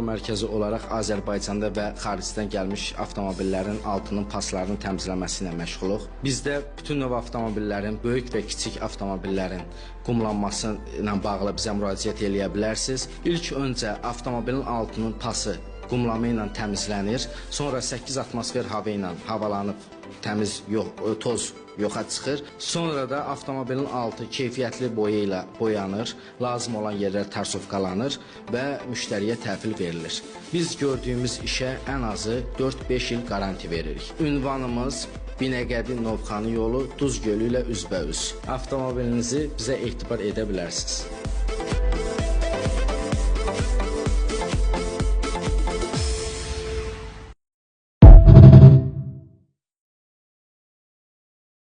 Qumlama mərkəzi olaraq Azərbaycanda və xaricdən gəlmiş avtomobillərin altının paslarını təmizləməsi ilə məşğuluq. Bizdə bütün növ avtomobillərin, böyük və kiçik avtomobillərin qumlanması ilə bağlı bizə müraciət eləyə bilərsiniz. İlk öncə avtomobilin altının pası qumlama ilə təmizlənir. Sonra 8 atmosfer hava ilə havalanıb təmiz yox, toz yoxa çıxır. Sonra da avtomobilin altı keyfiyyətli boya ilə boyanır, lazım olan yerlər tarsovkalanır və müştəriyə təhvil verilir. Biz gördüyümüz işə ən azı 4-5 il qaranti veririk. Ünvanımız Binəqədi Novxanı yolu, Duz Gölü ilə üzbəüz. Avtomobilinizi bizə etibar edə bilərsiniz.